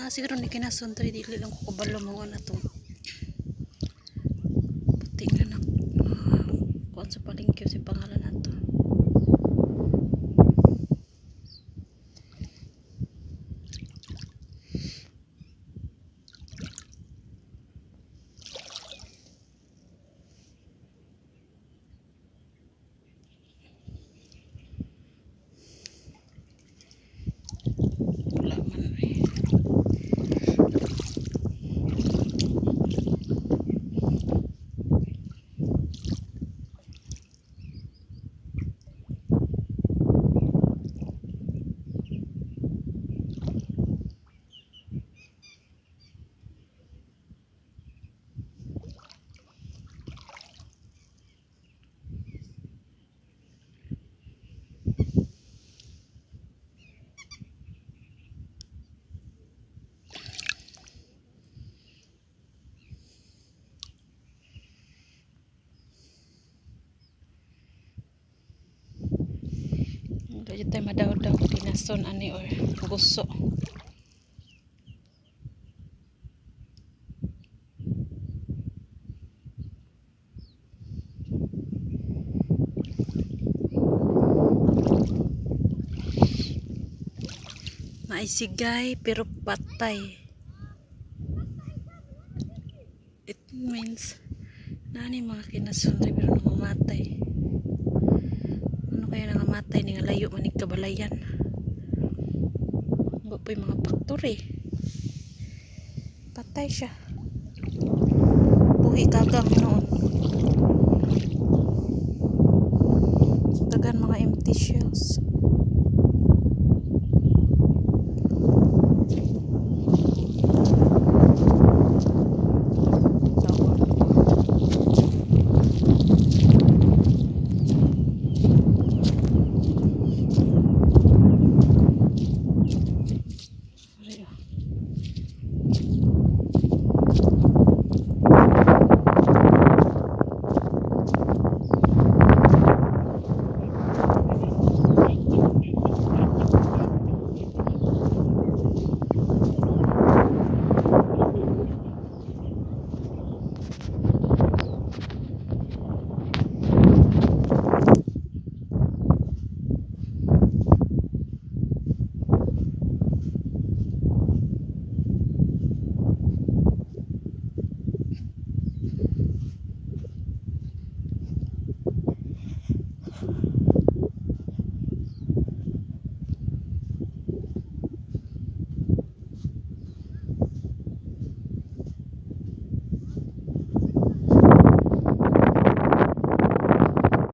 Na siguro ni kinason diri, dili lang ko kabalo mo na to. Puti nga na kuan sa palengke si pangalan nato. Wala man eh. Wala jud tayo madaw-daw kinason ani or guso. Naisigay pero patay. It means nani mga kinason diri pero namamatay. Ano kaya nangamatay ni nga layo man nig kabalayan? Wa po'y mga factory. Patay siya. Buhi kagang noon.